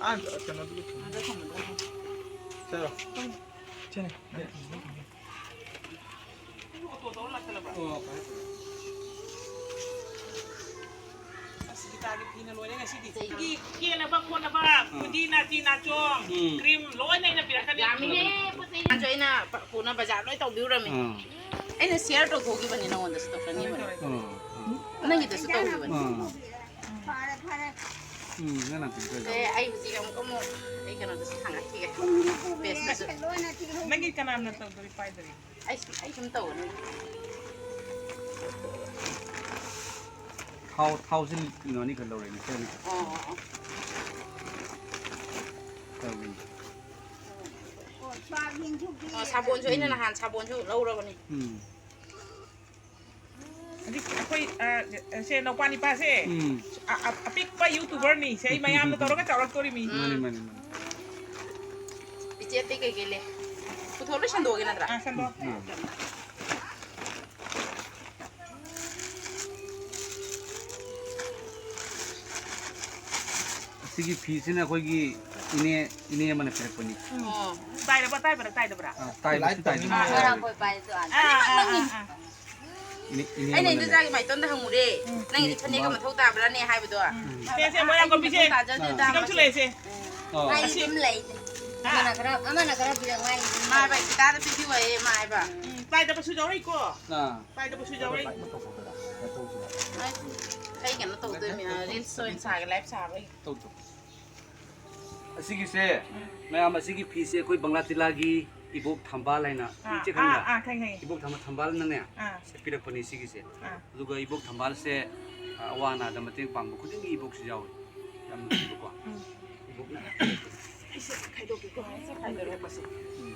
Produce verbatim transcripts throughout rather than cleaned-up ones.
ꯑꯥ, ꯀꯩꯅꯣꯗꯨꯗꯤ ꯊꯝꯃꯣ꯫ ꯆꯠꯂꯣ꯫ ꯑꯣ, ꯐꯔꯦ, ꯐꯔꯦ꯫ ꯑꯁ, ꯒꯤꯇꯥꯒꯤ ꯐꯤꯅ ꯂꯣꯏꯔꯦ ꯉꯁꯤꯗꯤ꯫ ꯑꯩꯒꯤ ꯀꯦꯅꯕ ꯈꯣꯠꯅꯕ, ꯎꯝ꯫ ꯈꯨꯖꯤ, ꯅꯥꯆꯤ, ꯅꯥꯆꯣꯡ, ꯎꯝ꯫ ꯀ꯭ꯔꯤꯝ ꯂꯣꯏꯅ ꯑꯩꯅ ꯄꯤꯔꯛꯀꯅꯤ꯫ ꯌꯥꯝꯃꯤꯍꯦ, ꯄꯣꯠ ꯆꯩ ꯅꯥꯆꯣꯡ ꯑꯩꯅ ꯄ-, ꯄꯨꯅ ꯕꯖꯥꯔ ꯂꯣꯏ ꯇꯧꯕꯤꯔꯨꯔꯝꯃꯤ꯫ ꯎꯝ꯫ ꯑꯩꯅ share ꯇꯧꯊꯣꯛꯈꯤꯕꯅꯤ, ꯅꯉꯣꯟꯗꯁꯨ ꯇꯧꯁꯟꯈꯤꯕꯅꯤ꯫ ꯎꯝ, ꯎꯝ꯫ ꯅꯪꯒꯤꯗꯁꯨ ꯇꯧꯈꯤꯕꯅꯤ꯫ ꯎꯝ꯫ ꯐꯔꯦ, ꯐꯔꯦ꯫ ꯎꯝ, ꯅꯪꯅ ꯄꯤꯔꯛꯇꯣꯏꯗꯣ꯫ ꯑꯦ, ꯑꯩ ꯍꯧꯖꯤꯛ ꯑꯃꯨꯛ, ꯑꯃꯨꯛ ꯑꯩ ꯀꯩꯅꯣꯗꯁꯨ ꯊꯥꯡꯒꯠꯈꯤꯒꯦ꯫ ꯄꯦꯖꯇꯁꯨ꯫ ꯅꯪꯒꯤ ꯀꯅꯥꯅ ꯇꯧꯗꯣꯔꯤ, ꯄꯥꯏꯗꯣꯔꯤ? ꯑꯩ ꯁꯨꯝ, ꯑꯩ ꯁꯨꯝ ꯇꯧꯕꯅꯤ꯫ ꯊꯥꯎ, ꯊꯥꯎꯁꯤ ꯀꯤꯂꯣ ꯑꯅꯤ ꯈꯛ ꯂꯧꯔꯦꯅꯦ, ꯁꯤ ꯑꯅꯤ ꯈꯛ꯫ ꯑꯣ, ꯑꯣ, ꯑꯣ꯫ ꯇꯧꯔꯤꯅꯦ꯫ ꯑꯣ, ꯁꯣꯌꯥꯕꯤꯟꯁꯨ ꯄꯤ꯫ ꯑꯣ, ꯁꯥꯄꯣꯟꯁꯨ ꯑꯩꯅ ꯎꯝ꯫ ꯅꯍꯥꯟ ꯁꯥꯄꯣꯟꯁꯨ ꯂꯧꯔꯕꯅꯤ꯫ ꯎꯝ꯫ ꯍꯧꯖꯤꯛ ꯑꯩꯈꯣꯏ, ꯑ, ꯁꯦ ꯅꯧꯄꯥ ꯅꯤꯄꯥꯁꯦ, ꯎꯝ꯫ ꯑ-, ꯑ-, ꯑꯄꯤꯛꯄ YouTuberꯅꯤ꯫ ꯁꯦ ꯑꯩ ꯃꯌꯥꯝꯅ ꯇꯧꯔꯒ ꯆꯥꯎꯔꯛꯇꯣꯔꯤꯃꯤ꯫ ꯃꯥꯅꯤ, ꯃꯥꯅꯤ, ꯃꯥꯅꯤ꯫ ꯏꯆꯦ ꯑꯇꯩ ꯀꯩꯀꯩ ꯂꯩ? ꯄꯨꯊꯣꯛꯑ ꯂꯣꯏ ꯁꯟꯗꯣꯛꯑꯒꯦ ꯅꯠꯇ꯭ꯔꯥ? ꯑ, ꯁꯟꯗꯣꯛ꯫ ꯎꯝ꯫ ꯑꯁꯤꯒꯤ ꯐꯤꯁꯤꯅ ꯑꯩꯈꯣꯏꯒꯤ ꯏꯅꯦ, ꯏꯅꯦ ꯑꯃꯅ ꯄꯤꯔꯛꯄꯅꯤ꯫ ꯑꯣ꯫ ꯇꯥꯏꯔꯕ, ꯇꯥꯏꯕ꯭ꯔꯥ, ꯇꯥꯏꯗꯕ꯭ꯔꯥ? ꯑ, ꯇꯥꯏꯕꯁꯨ ꯂꯥꯏꯠ ꯇꯥꯏꯗꯕ꯫ ꯇꯧꯅꯤꯡꯉꯦ꯫ ꯑꯥ, ꯑꯥ, ꯑꯥ, ꯑꯥ꯫ ꯏꯅꯦ, ꯏꯅꯦ ꯑꯩꯅ ꯑꯃꯅꯅꯦ꯫ ꯏꯟꯗꯣꯆꯥꯒꯤ ꯃꯥꯏꯇꯣꯟꯗ ꯍꯪꯉꯨꯔꯦ, ꯎꯝ꯫ ꯅꯪꯒꯤꯗꯤ ꯐꯅꯦꯛꯀ ꯃꯊꯧ ꯇꯥꯕ꯭ꯔꯥꯅꯦ ꯍꯥꯏꯕꯗꯣ꯫ ꯎꯝ꯫ ꯁꯦ, ꯁꯦ, ꯑꯥ, ꯃꯣꯏꯔꯥꯡ ꯑꯩꯒꯤ ꯀꯣꯝꯕꯤꯁꯦ꯫ ꯃꯊꯧ ꯇꯥꯖꯗꯦ, ꯁꯤꯗ ꯑꯃꯁꯨ ꯇꯥꯃꯣꯁꯦ꯫ ꯂꯩꯔꯤꯁꯦ꯫ ꯑꯣ꯫ ꯑꯩ ꯑꯁꯤ ꯑꯗꯨꯝ ꯂꯩ꯫ ꯑꯥ꯫ ꯑꯃꯅ ꯈꯔ, ꯑꯃꯅ ꯈꯔ ꯄꯤꯔꯛ ꯃꯥꯏ꯫ ꯃꯥ ꯍꯥꯏꯕ, ꯏꯇꯥꯗ ꯄꯤꯕꯤꯌꯨ ꯍꯥꯏꯌꯦ, ꯃꯥ ꯍꯥꯏꯕ꯫ ꯎꯝ, ꯄꯥꯏꯗꯕꯁꯨ ꯌꯥꯎꯔꯛꯏꯀꯣ꯫ ꯑꯥ꯫ ꯄꯥꯏꯗꯕꯁꯨ ꯌꯥꯎꯔꯛꯏ꯫ ꯑꯩ, ꯑꯩ ꯀꯩꯅꯣ ꯇꯧꯗꯣꯏꯅꯦ, reels ꯑꯣꯏꯅ ꯁꯥꯒꯦ, live ꯁꯥꯕꯩ꯫ ꯇꯧ, ꯇꯧ꯫ ꯑꯁꯤꯒꯤꯁꯦ, ꯃꯌꯥꯝ, ꯑꯁꯤꯒꯤ ꯐꯤꯁꯦ ꯑꯩꯈꯣꯏ ꯕꯪꯂꯥ ꯇꯤꯂꯥꯒꯤ ꯏꯕꯣꯛ ꯊꯝꯕꯥꯜ ꯍꯥꯏꯅ, ꯑꯥ, ꯏꯆꯦ ꯈꯪꯕ꯭ꯔꯥ? ꯑꯥ, ꯑꯥ, ꯈꯪꯉꯦ, ꯈꯪꯉꯦ꯫ ꯏꯕꯣꯛ ꯊꯝꯕꯥꯜ, ꯊꯝꯕꯥꯜꯅꯅꯦ, ꯑꯥ꯫ ꯁꯤ ꯄꯤꯔꯛꯄꯅꯤ ꯁꯤꯒꯤꯁꯦ꯫ ꯑꯥ꯫ ꯑꯗꯨꯒ ꯏꯕꯣꯛ ꯊꯝꯕꯥꯜꯁꯦ, ꯑ, ꯑꯋꯥ ꯑꯅꯥꯗ ꯃꯇꯦꯡ ꯄꯥꯡꯕ ꯈꯨꯗꯤꯡꯒꯤ ꯏꯕꯣꯛꯁꯤ ꯌꯥꯎꯏ꯫ ꯌꯥꯝ ꯅꯨꯡꯁꯤꯕꯀꯣ꯫ ꯎꯝ꯫ ꯏꯕꯣꯛꯅ꯫ ꯑꯩꯁꯦ ꯈꯥꯏꯗꯣꯛꯀꯦꯀꯣ꯫ ꯈꯥꯏꯗꯣꯛꯀꯦ꯫ ꯎꯝ꯫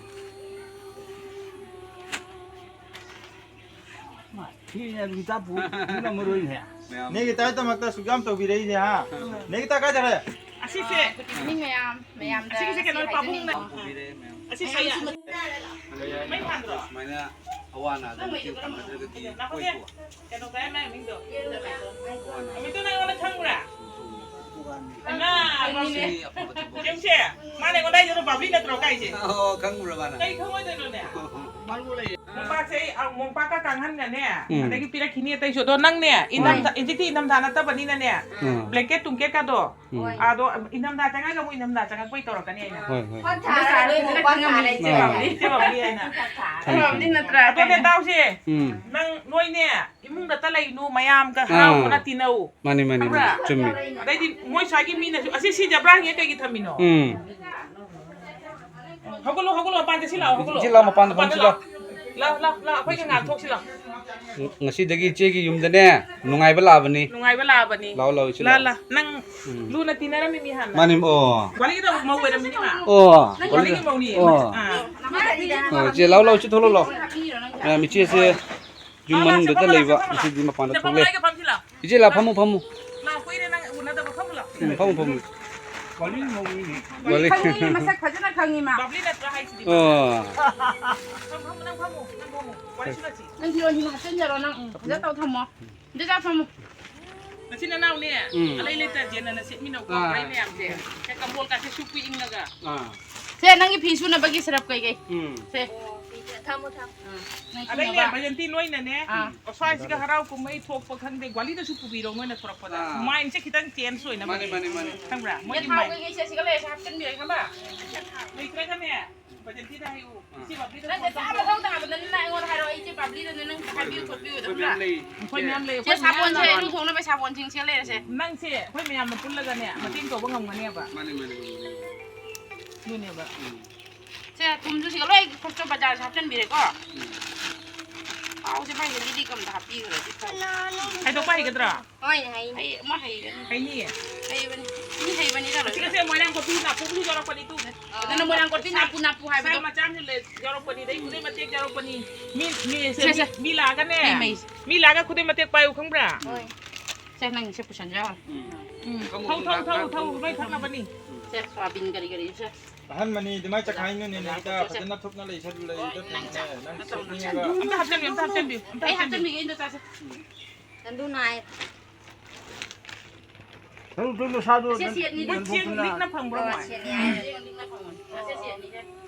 ꯁꯤꯅꯦ ꯒꯤꯇꯥ ꯄꯨ-, ꯄꯨꯅ ꯃꯔꯨ ꯑꯣꯏꯅꯦ꯫ ꯃꯌꯥꯝ꯫ ꯅꯦ ꯒꯤꯇꯥꯗꯃꯛꯇ ꯑꯁꯨꯛ ꯌꯥꯝ ꯇꯧꯕꯤꯔꯛꯏꯁꯦ, ꯍꯥ? ꯎꯝ꯫ ꯅꯦ ꯒꯤꯇꯥ ꯀꯥꯏ ꯆꯠꯈ꯭ꯔꯦ? ꯑꯁꯤꯁꯦ꯫ ꯑꯥ, good evening ꯃꯌꯥꯝ, ꯃꯌꯥꯝꯗ ꯑꯁꯤꯒꯤꯁꯦ ꯉꯁꯤ ꯀꯩꯅꯣ, ꯄꯥꯕꯨꯡꯅ꯫ ꯍꯥꯏꯖꯅꯤꯡꯕ꯫ ꯄꯥꯕꯨꯡꯕꯤꯔꯦ, ꯃꯌꯥꯝ꯫ ꯑꯁꯤ ꯃꯌꯥꯝ ꯁꯌꯥ-, ꯁꯨꯝ ꯃꯩ ꯊꯥꯟꯗ꯭ꯔꯣ? ꯁꯨꯃꯥꯏꯅ ꯑꯋꯥ ꯑꯅꯥꯗ ꯅꯪ ꯃꯇꯦꯡ ꯃꯩꯗꯣ ꯀꯔꯝꯕ ꯄꯥꯡꯅꯗ꯭ꯔꯒꯗꯤ ꯅꯥꯀꯣꯡꯁꯦ? ꯑꯩꯈꯣꯏꯕꯨ ꯀꯩꯅꯣ ꯀꯥꯏ ꯃꯥꯏ ꯃꯃꯤꯡꯗꯣ? ꯑꯋꯥ ꯑꯅꯥ ꯑꯃꯤꯇꯣ ꯅꯪ ꯑꯩꯉꯣꯟꯗ ꯈꯪꯕ꯭ꯔꯥ? ꯁꯨꯝ ꯊꯣꯡꯕ꯫ ꯍꯩꯃꯥ, ꯁꯤꯅꯤ ꯑꯐꯕ ꯊꯕꯛ꯫ ꯌꯦꯡꯁꯦ, ꯃꯥꯅ ꯑꯩꯉꯣꯟꯗ ꯍꯥꯏꯗꯣ ꯕꯥꯕ꯭ꯂꯤ ꯅꯠꯇ꯭ꯔꯣ ꯀꯥꯏꯁꯦ? ꯑꯣ, ꯈꯪꯕ꯭ꯔꯣ ꯃꯥꯅ? ꯀꯩ ꯈꯪꯉꯣꯏꯗꯣꯏꯅꯣꯅꯦ? ꯃꯣꯝꯄꯥꯛꯁꯦ ꯑꯩ, ꯑ, ꯃꯣꯝꯄꯥꯛꯀ ꯀꯥꯡꯍꯟꯒꯅꯦ, ꯎꯝ꯫ ꯑꯗꯒꯤ ꯄꯤꯔꯛꯈꯤꯅꯤ ꯑꯇꯩꯁꯨ꯫ ꯑꯗꯣ ꯅꯪꯅꯦ, ꯏꯟꯊꯝꯊꯥ, ꯎꯝ꯫ ꯍꯧꯖꯤꯛꯇꯤ ꯏꯟꯊꯝꯊꯥ ꯅꯠꯇꯕꯅꯤꯅꯅꯦ, ꯎꯝ꯫ ꯕ꯭ꯂꯦꯡꯀꯦꯠ ꯇꯨꯡꯀꯦꯠꯀꯗꯣ, ꯎꯝ꯫ ꯑꯗꯣ ꯏꯟꯊꯝꯊꯥ ꯆꯪꯉꯒ ꯑꯃꯨꯛ ꯏꯟꯊꯝꯊꯥ ꯆꯪꯉꯛꯄꯩ ꯇꯧꯔꯛꯀꯅꯤ ꯑꯩꯅ꯫ ꯍꯣꯏ, ꯍꯣꯏ꯫ ꯐꯛ ꯊꯥꯔꯒ ꯑꯗꯨ ꯃꯣꯝꯄꯥꯛ ꯊꯥꯔꯒ ꯏꯆꯦ ꯕꯥꯕ꯭ꯂꯤ, ꯏꯆꯦ ꯕꯥꯕ꯭ꯂꯤ ꯍꯥꯏꯅ꯫ ꯊꯝꯃꯦ, ꯊꯝꯃꯦ꯫ ꯅꯠꯇ꯭ꯔꯥ? ꯑꯗꯣꯅꯦ ꯇꯥꯎꯁꯦ, ꯎꯝ꯫ ꯅꯪ ꯅꯣꯏꯅꯦ, ꯏꯃꯨꯡꯗ ꯇ ꯂꯩꯅꯨ, ꯃꯌꯥꯝꯒ ꯑꯥ꯫ ꯍꯔꯥꯎꯅ ꯇꯤꯟꯅꯧ꯫ ꯃꯥꯅꯤ, ꯃꯥꯅꯤ, ꯃꯥꯅꯤ꯫ ꯈꯪꯕ꯭ꯔꯥ? ꯆꯨꯝꯃꯤ꯫ ꯑꯗꯩꯗꯤ ꯃꯣꯏ ꯁ꯭ꯋꯥꯏꯒꯤ ꯃꯤꯅꯁꯨ, "ꯑꯁꯤ ꯁꯤ ꯖꯕ꯭ꯔꯥ ꯍꯦꯛ ꯀꯩꯒꯤ ꯊꯝꯃꯤꯅꯣ?" ꯎꯝ꯫ ꯍꯧꯒꯠꯂꯣ, ꯍꯧꯒꯠꯂꯣ, ꯃꯄꯥꯟ ꯆꯠꯁꯤ ꯂꯥꯛꯑꯣ, ꯍꯧꯒꯠꯂꯣ꯫ ꯏꯆꯦ ꯂꯥꯛꯑꯣ, ꯃꯄꯥꯟꯗ ꯃꯄꯥꯟꯗ ꯐꯝꯁꯤ ꯂꯥꯛꯑꯣ꯫ ꯂꯥꯛꯑꯣ꯫ ꯂꯥꯛꯑꯣ, ꯂꯥꯛꯑꯣ, ꯑꯩꯈꯣꯏꯒ ꯉꯥꯛꯊꯣꯛꯁꯤ ꯂꯥꯛꯑꯣ꯫ ꯉꯁꯤꯗꯒꯤ ꯏꯆꯦꯒꯤ ꯌꯨꯝꯗꯅꯦ, ꯅꯨꯡꯉꯥꯏꯕ ꯂꯥꯛꯑꯕꯅꯤ꯫ ꯅꯨꯡꯉꯥꯏꯕ ꯂꯥꯛꯑꯕꯅꯤ꯫ ꯂꯥꯛꯑꯣ, ꯂꯥꯛꯑꯣ, ꯏꯆꯦ ꯂꯥꯛꯑꯣ꯫ ꯂꯥꯛꯑꯣ, ꯂꯥꯛꯑꯣ꯫ ꯅꯪ ꯎꯝ꯫ ꯂꯨꯅ ꯇꯤꯟꯅꯔꯝꯃꯤ ꯃꯤ ꯍꯥꯟꯅ꯫ ꯃꯥꯅꯤ, ꯑꯣ꯫ ꯒ꯭ꯋꯥꯂꯤꯒꯤꯗꯣ ꯃꯧ ꯑꯣꯏꯔꯝꯃꯤꯅꯤ ꯃꯥ꯫ ꯑꯣ, ꯒ꯭ꯋꯥꯂꯤꯒꯤ ꯃꯧꯅꯤ꯫ ꯑꯣ꯫ ꯑꯥ꯫ ꯑꯣ, ꯏꯆꯦ, ꯂꯥꯛꯑꯣ, ꯂꯥꯛꯑꯣ, ꯏꯆꯦ, ꯊꯣꯛꯂꯛꯑꯣ, ꯂꯥꯛꯑꯣ꯫ ꯃꯌꯥꯝ, ꯏꯆꯦꯁꯦ ꯌꯨꯝ ꯂꯥꯛꯑꯣ, ꯂꯥꯛꯑꯣ, ꯃꯅꯨꯡꯗ ꯁꯦ, ꯐꯝꯃꯨ, ꯂꯩꯕ, ꯁꯦ, ꯐꯝꯃꯨ꯫ ꯉꯁꯤꯗꯤ ꯃꯄꯥꯟꯗ ꯁꯦ, ꯐꯝꯃꯨ, ꯊꯣꯛꯂꯛꯑꯦ꯫ ꯂꯥꯛꯑꯣ, ꯐꯝꯁꯤ ꯂꯥꯛꯑꯣ꯫ ꯏꯆꯦ, ꯂꯥꯛꯑꯣ, ꯐꯝꯃꯨ, ꯐꯝꯃꯨ꯫ ꯂꯥꯛꯑꯣ, ꯀꯨꯏꯔꯦ ꯅꯪ ꯎꯅꯗꯕ, ꯐꯝꯃꯨ ꯂꯥꯛꯑꯣ꯫ ꯎꯝ, ꯐꯝꯃꯨ, ꯐꯝꯃꯨ꯫ ꯒ꯭ꯋꯥꯂꯤ꯫ ꯈꯪꯉꯤ, ꯃꯁꯛ ꯐꯖꯅ ꯈꯪꯉꯤ ꯃꯥ꯫ ꯕꯕ꯭ꯂꯤ ꯅꯠꯇ꯭ꯔꯥ ꯍꯥꯏꯁꯤꯗꯤ? ꯑꯣ꯫ ꯐꯝꯃꯨ, ꯐꯝꯃꯨ, ꯅꯪ ꯐꯝꯃꯨ, ꯅꯪ ꯐꯝꯃꯨ, ꯅꯪ ꯐꯝꯃꯨ꯫ ꯋꯥꯔꯤ ꯁꯥꯟꯅꯁꯤ꯫ ꯅꯪ ꯐꯤꯔꯣꯟ ꯁꯤꯃ ꯍꯥꯞꯆꯤꯟꯖꯔꯣ ꯅꯪ꯫ ꯎꯝ, ꯐꯖꯅ ꯇꯧ ꯊꯝꯃꯣ꯫ ꯑꯗꯨꯗ ꯐꯝꯃꯨ꯫ ꯅꯆꯤꯟ ꯅꯅꯥꯎꯅꯦ, ꯎꯝ꯫ ꯑꯂꯩ ꯂꯩꯇ ꯖꯦꯟꯅꯅ ꯁꯦꯠꯃꯤꯟꯅꯧꯀꯣ, ꯑꯥ꯫ ꯐꯨꯔꯤꯠ ꯃꯌꯥꯝꯁꯦ꯫ ꯁꯦ, ꯀꯝꯕꯣꯜ ꯀꯥꯁꯦ ꯁꯨꯞꯄꯨ ꯏꯪꯉꯒ꯫ ꯑꯥ꯫ ꯁꯦ, ꯅꯪꯒꯤ ꯐꯤ ꯁꯨꯅꯕꯒꯤ ꯁꯔꯞ ꯀꯩꯀꯩ? ꯎꯝ꯫ ꯁꯦ꯫ ꯑꯣ, ꯐꯤꯁꯦ ꯊꯝꯃꯣ, ꯊꯝꯃꯣ꯫ ꯎꯝ, ꯅꯪ ꯑꯗꯩꯅꯦ, ꯁꯨꯅꯕ꯫ ꯕꯖꯟꯇꯤ ꯅꯣꯏꯅꯅꯦ, ꯑꯥ꯫ ꯑꯁ꯭ꯋꯥꯏꯁꯤꯒ ꯍꯔꯥꯎ ꯀꯨꯝꯍꯩ ꯊꯣꯛꯄ ꯈꯪꯗꯦ, ꯒ꯭ꯋꯥꯂꯤꯗꯁꯨ ꯄꯨꯕꯤꯔꯣ ꯅꯣꯏꯅ ꯊꯣꯔꯛꯄꯗ꯫ ꯑꯥ꯫ ꯃꯥꯏꯟꯁꯦ ꯈꯤꯇꯪ ꯆꯦꯟꯖ ꯑꯣꯏꯅꯕ꯫ ꯃꯥꯅꯤ, ꯃꯥꯅꯤ, ꯃꯥꯅꯤ꯫ ꯈꯪꯕ꯭ꯔꯥ? ꯁꯦ, ꯃꯣꯏꯒꯤ ꯊꯥꯎ ꯃꯥꯏꯟ꯫ ꯀꯩꯀꯩꯁꯦ ꯁꯤꯒ ꯂꯩꯔꯦ, ꯁꯦ ꯍꯥꯞꯆꯤꯟꯕꯤꯔꯦ, ꯈꯪꯕ꯭ꯔꯥ? ꯂꯩꯇ꯭ꯔꯒꯅꯦ, ꯕꯖꯟꯇꯤꯗ ꯍꯥꯏꯌꯨ꯫ ꯏꯆꯦ ꯕꯕ꯭ꯂꯤꯗ ꯅꯠꯇꯦ, ꯐꯣꯟ ꯇꯧ꯫ ꯆꯥꯕ ꯊꯛ ꯇꯥꯕꯗꯅꯦ ꯅꯪ ꯑꯩꯉꯣꯟꯗ ꯍꯥꯏꯔꯛꯑꯣ, ꯑꯩ ꯏꯆꯦ ꯕꯕ꯭ꯂꯤꯗꯅꯦ ꯅꯪ ꯍꯥꯏꯕꯤꯌꯨ ꯈꯣꯠꯄꯤꯌꯨ, ꯑꯩꯈꯣꯏ ꯈꯪꯕ꯭ꯔꯥ? ꯃꯌꯥꯝ ꯂꯩ꯫ ꯑꯩꯈꯣꯏ ꯁꯦ, ꯃꯌꯥꯝ ꯁꯥꯄꯣꯟꯁꯦ ꯂꯩ꯫ ꯏꯔꯨ ꯊꯣꯛꯅꯕ ꯁꯥꯄꯣꯟꯁꯤꯡ ꯁꯦ ꯂꯩꯔꯁꯦ꯫ ꯅꯪꯁꯦ ꯑꯩꯈꯣꯏ ꯃꯌꯥꯝꯅ ꯄꯨꯜꯂꯒꯅꯦ, ꯃꯇꯦꯡ ꯇꯧꯕ ꯉꯝꯒꯅꯦꯕ꯫ ꯃꯥꯅꯤ, ꯃꯥꯅꯤ, ꯃꯥꯅꯤ꯫ ꯑꯗꯨꯅꯦꯕ꯫ ꯎꯝ꯫ ꯁꯦ, ꯊꯨꯝꯁꯨ ꯁꯤꯒ ꯂꯣꯏ ꯈꯣꯛꯆꯣ ꯕꯖꯥꯔꯁꯦ ꯍꯥꯞꯆꯤꯟꯕꯤꯔꯦꯀꯣ꯫ ꯎꯝ꯫ ꯄꯥꯎꯁꯦ ꯃꯥꯏꯁꯦ ꯂꯤꯛ ꯂꯤꯛ ꯑꯝꯇ ꯍꯥꯞꯄꯤꯈ꯭ꯔꯗꯤ ꯐꯕ꯫ ꯈꯥꯏꯗꯣꯛꯄ ꯍꯩꯒꯗ꯭ꯔꯥ? ꯍꯣꯏ, ꯍꯩ-, ꯍꯩ-, ꯑꯃ ꯍꯩꯒꯅꯤ꯫ ꯍꯩꯅꯤꯌꯦ? ꯍꯩꯕꯅꯤ꯫ ꯃꯤ ꯍꯩꯕꯅꯤ ꯀꯩꯅꯣ꯫ ꯑꯁꯤꯒꯁꯦ ꯃꯣꯏꯔꯥꯡ ꯀꯣꯐꯤ ꯅꯥꯄꯨ ꯌꯧꯔꯛꯄꯅꯤ ꯇꯨ꯫ ꯑꯗꯨꯅ ꯃꯣꯏꯔꯥꯡ ꯀꯣꯐꯤ ꯅꯥꯄꯨ ꯅꯥꯄꯨ ꯍꯥꯏꯕꯗꯣ꯫ ꯁꯥ ꯃꯆꯥ ꯑꯃꯁꯨ ꯂꯩ-, ꯌꯧꯔꯛꯄꯅꯤ, ꯑꯗꯩ ꯈꯨꯗꯩ ꯃꯇꯦꯛ ꯌꯧꯔꯛꯄꯅꯤ꯫ ꯃꯤ, ꯃꯤ, ꯁꯦ, ꯁꯦ, ꯁꯦ꯫ ꯃꯤ, ꯃꯤ ꯂꯥꯛꯑꯒꯅꯦ꯫ ꯃꯩ, ꯃꯩ꯫ ꯃꯤ ꯂꯥꯛꯑꯒ ꯈꯨꯗꯩ ꯃꯇꯦꯛ ꯄꯥꯏꯌꯨ ꯈꯪꯕ꯭ꯔꯥ? ꯍꯣꯏ꯫ ꯁꯦ, ꯅꯪꯒꯤꯁꯦ ꯄꯨꯁꯟꯖꯔꯣ꯫ ꯎꯝ꯫ ꯎꯝ꯫ ꯊꯧ, ꯊꯧ, ꯊꯧ, ꯊꯧ, ꯅꯣꯏ ꯊꯛꯅꯕꯅꯤ꯫ ꯁꯦ, ꯁꯣꯌꯥꯕꯤꯟ ꯀꯔꯤ ꯀꯔꯤ ꯁꯦ꯫ ꯑꯍꯟꯕꯅꯤ, ꯑꯗꯨꯃꯥꯏ ꯆꯈꯥꯏꯅꯨꯅꯦ, ꯅꯪ ꯅꯦꯅꯦꯗ ꯁꯦ, ꯁꯦ꯫ ꯐꯖꯅ ꯊꯨꯞꯅ ꯂꯩꯁꯜꯂꯨ, ꯂꯩꯗ ꯐꯖꯅ ꯅꯪ ꯁꯦ, ꯅꯪ ꯁꯦꯠꯅꯤꯡꯉꯒ꯫ ꯑꯝꯇ ꯍꯥꯞꯆꯟꯕꯤꯌꯨ, ꯑꯝꯇ ꯍꯥꯞꯆꯟꯕꯤꯌꯨ, ꯑꯝꯇ ꯑꯩ ꯍꯥꯞꯆꯟꯕꯤꯌꯨ꯫ ꯍꯥꯞꯆꯟꯕꯤꯒꯦ, ꯑꯝꯇ ꯆꯥꯁꯦ꯫ ꯎꯝ꯫ ꯆꯟꯗꯨ ꯅꯥꯏ꯫ ꯅꯪ ꯅꯁꯥꯗꯣ ꯑꯁꯤ ꯁꯦꯠꯅꯤ꯫ ꯃꯣꯏ ꯆꯦꯡ ꯂꯤꯛꯅ ꯐꯪꯕ꯭ꯔꯣ, ꯃꯣꯏ? ꯁꯦꯠꯅꯤ ꯍꯥꯏꯔꯦ꯫ ꯆꯦꯡ ꯂꯤꯛꯅ ꯐꯪꯕꯅꯤ꯫ ꯑꯁꯤ ꯁꯦꯠꯅꯤꯁꯦ꯫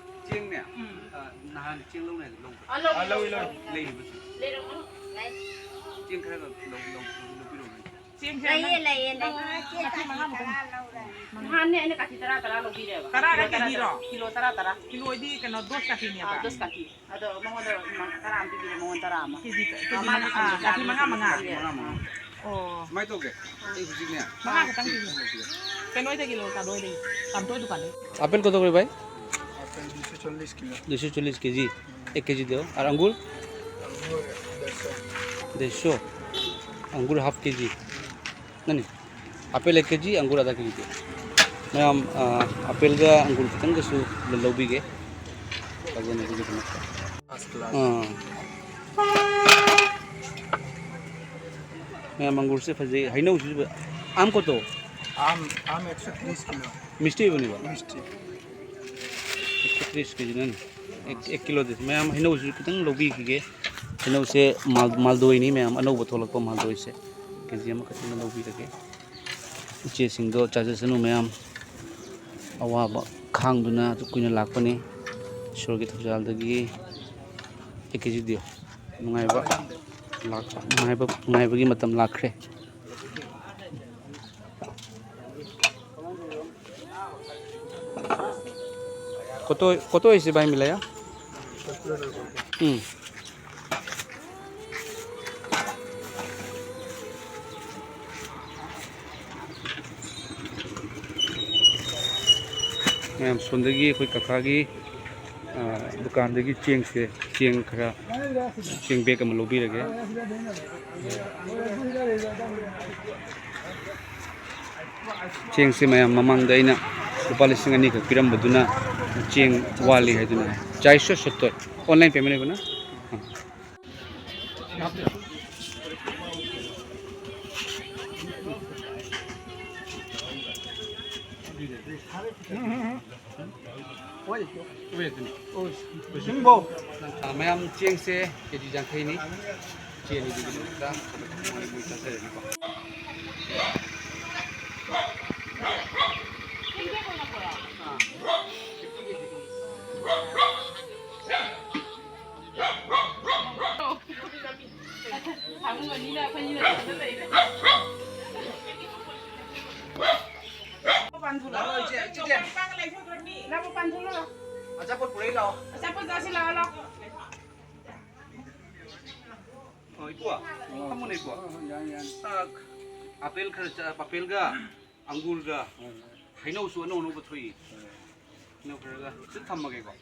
ꯆꯦꯡꯅꯦ? ꯎꯝ꯫ ꯑ, ꯅꯍꯥꯟ ꯆꯦꯡ ꯂꯧꯅꯤ ꯍꯥꯏꯗꯣ ꯂꯧꯕ꯭ꯔꯥ? ꯑ, ꯂꯧꯏ, ꯑ, ꯂꯧꯏ, ꯂꯧꯏ꯫ ꯂꯧꯏ꯫ ꯂꯩꯔꯤꯕꯁꯤ? ꯂꯩꯔꯝꯒꯅꯤ꯫ ꯆꯦꯡ ꯈꯔꯒ ꯂꯧ-, ꯂꯧ-, ꯂꯧꯕꯤꯔꯛꯑꯣ꯫ ꯆꯦꯡꯁꯦ ꯂꯩꯌꯦ, ꯅꯪ ꯂꯩꯌꯦ, ꯂꯩꯌꯦ꯫ ꯀꯦꯖꯤ ꯃꯉꯥꯃꯨꯛ꯫ ꯅꯍꯥꯟꯅꯦ ꯑꯩꯅ ꯀꯥꯊꯤ ꯇꯔꯥ, ꯇꯔꯥ ꯂꯧꯕꯤꯔꯦꯕ꯫ ꯇꯔꯥꯔ ꯀꯤꯂꯣ ꯇꯔꯥ, ꯀꯦꯖꯤꯔꯣ? ꯀꯤꯂꯣ ꯇꯔꯥ, ꯇꯔꯥ꯫ ꯀꯤꯂꯣꯗꯤ ꯀꯩꯅꯣ, ꯗꯣꯁ ꯀꯥꯊꯤꯅꯦꯕ? ꯑꯥ, ꯗꯣꯁ ꯀꯥꯊꯤ꯫ ꯑꯗꯣ ꯃꯉꯣꯟꯗ ꯃ-, ꯇꯔꯥ ꯑꯃ ꯄꯤꯕꯤꯔꯦ, ꯃꯉꯣꯟ ꯇꯔꯥ ꯑꯃ꯫ ꯀꯦꯖꯤ ꯀ-, ꯀꯦꯖꯤ ꯑꯃꯅ ꯃꯉꯥ, ꯑꯥ, ꯀꯦꯖꯤ ꯀꯥꯊꯤ ꯃꯉꯥ, ꯃꯉꯥ꯫ ꯃꯉꯥ, ꯃꯉꯥ꯫ ꯑꯣ꯫ ꯁꯨꯃꯥꯏꯅ ꯇꯧꯒꯦ꯫ ꯑꯩ ꯍꯧꯖꯤꯛꯅꯦ꯫ ꯃꯉꯥ ꯈꯛꯇꯪ ꯄꯤꯕꯤꯔꯣ꯫ ꯀꯩꯅꯣꯗꯒꯤ ꯂꯧꯔꯣ, ꯀꯥꯗꯣꯏꯗꯒꯤ꯫ ꯀꯥꯝꯇꯣꯏ ꯗꯨꯀꯥꯟꯗꯒꯤ꯫ আপেল কত করে ভাই? আপেল দুশো চল্লিশ কিলো। দুশো চল্লিশ কেজি। এক কেজি দেও। আর আঙ্গুর? আঙ্গুর দেড়শো। দেড়শো? আঙ্গুর হাফ কেজি। ꯅꯅꯤ? ꯑꯦꯄꯜ ꯑꯦꯛ ꯀꯦꯖꯤ, ꯑꯪꯒꯨꯔ ꯑꯗꯥ ꯀꯦꯖꯤ ꯄꯤꯌꯨ꯫ ꯃꯌꯥꯝ, ꯑ, ꯑꯦꯄꯜꯒ ꯑꯪꯒꯨꯔ ꯈꯤꯇꯪꯒꯁꯨ ꯂꯧꯕꯤꯒꯦ꯫ ꯐꯖꯅꯕꯒꯤꯗꯃꯛꯇ꯫ ꯑꯥ꯫ ꯃꯌꯥꯝ ꯑꯪꯒꯨꯔꯁꯦ ꯐꯖꯩ꯫ ꯍꯩꯅꯧꯁꯤꯁꯨ, আম কত? আম, আম একশো তিরিশ কিলো। মিষ্টি ꯑꯣꯏꯕꯅꯦꯕ? মিষ্টি꯫ একশো তিরিশ কেজি ꯅꯅꯤ꯫ এক, এক ꯀꯤꯂꯣꯗꯤ꯫ ꯃꯌꯥꯝ ꯍꯩꯅꯧꯁꯤꯁꯨ ꯈꯤꯇꯪ ꯂꯧꯕꯤꯈꯤꯒꯦ꯫ ꯍꯩꯅꯧꯁꯦ ꯃꯥꯜ-, ꯃꯥꯜꯗꯣꯏꯅꯤ ꯃꯌꯥꯝ, ꯑꯅꯧꯕ ꯊꯣꯛꯂꯛꯄ ꯃꯥꯜꯗꯣꯏꯁꯦ꯫ ꯀꯦꯖꯤ ꯑꯃꯈꯛꯇꯪ ꯂꯧꯕꯤꯔꯒꯦ꯫ ꯏꯆꯦꯁꯤꯡꯗꯣ ꯆꯥꯖꯁꯅꯨ ꯃꯌꯥꯝ꯫ ꯑꯋꯥꯕ ꯈꯥꯡꯗꯨꯅ ꯑꯁꯨꯛ ꯀꯨꯏꯅ ꯂꯥꯛꯄꯅꯤ꯫ ꯏꯁꯣꯔꯒꯤ ꯊꯧꯖꯥꯜꯗꯒꯤ ꯑꯦ ꯀꯦ ꯖꯤ ꯗꯤꯌꯣ꯫ ꯅꯨꯡꯉꯥꯏꯕ ꯂꯥꯛ-, ꯅꯨꯡꯉꯥꯏꯕ, ꯅꯨꯡꯉꯥꯏꯕꯒꯤ ꯃꯇꯝ ꯂꯥꯛꯈ꯭ꯔꯦ꯫ কত, কত হয়েছে ভাই মিলাইয়া? হুম। ꯃꯌꯥꯝ ꯁꯣꯝꯗꯒꯤ ꯑꯩꯈꯣꯏ ꯀꯀꯥꯒꯤ, ꯑ, ꯗꯨꯀꯥꯟꯗꯒꯤ ꯆꯦꯡꯁꯦ, ꯆꯦꯡ ꯈꯔ, ꯆꯦꯡ ꯕꯦꯒ ꯑꯃ ꯂꯧꯕꯤꯔꯒꯦ꯫ ꯆꯦꯡꯁꯦ ꯃꯌꯥꯝ ꯃꯃꯥꯡꯗ ꯑꯩꯅ ꯂꯨꯄꯥ ꯂꯤꯁꯤꯡ ꯑꯅꯤꯈꯛ ꯄꯤꯔꯝꯕꯗꯨꯅ ꯆꯦꯡ ꯋꯥꯠꯂꯤ ꯍꯥꯏꯗꯨꯅ ꯍꯥꯏ꯫ ꯆꯥꯔꯤꯁ ꯁꯣꯠꯇꯣꯏ꯫ ꯑꯣꯟꯂꯥꯏꯟ ꯄꯦꯃꯦꯟ ꯑꯣꯏꯕꯅ? ꯑ꯫ ꯃꯌꯥꯝ ꯆꯦꯡꯁꯦ ꯀꯦ ꯖꯤ ꯌꯥꯡꯈꯩꯅꯤ꯫ ꯏꯆꯦ ꯑꯅꯤꯗꯨꯒꯤꯗꯃꯛꯇ ꯃꯣꯏ ꯃꯣꯏ ꯆꯥꯖꯔꯅꯤꯀꯣ꯫ ꯄꯥꯟꯊꯣꯛꯂꯛꯑꯣ, ꯏꯆꯦ, ꯏꯆꯦ꯫ ꯂꯥꯛꯑꯣ, ꯄꯥꯟꯊꯣꯛꯂꯛꯑꯣ꯫ ꯑꯆꯥꯄꯣꯠ ꯄꯨꯔꯛꯏ ꯂꯥꯛꯑꯣ꯫ ꯑꯆꯥꯄꯣꯠ ꯆꯥꯁꯤ ꯂꯥꯛꯑꯣ, ꯂꯥꯛꯑꯣ꯫ ꯑꯣ, ꯏꯄꯨ, ꯐꯝꯃꯨꯅꯦ, ꯏꯄꯨ꯫ ꯑ, ꯑꯄꯦꯜ ꯈꯔ ꯆꯥ-, ꯑꯄꯦꯜꯒ ꯑꯪꯒꯨꯔꯒ ꯍꯩꯅꯧꯁꯨ ꯑꯅꯧ ꯑꯅꯧꯕ ꯊꯣꯛꯏ꯫ ꯍꯩꯅꯧ ꯈꯔꯒ ꯁꯤ ꯊꯝꯃꯒꯦꯀꯣ꯫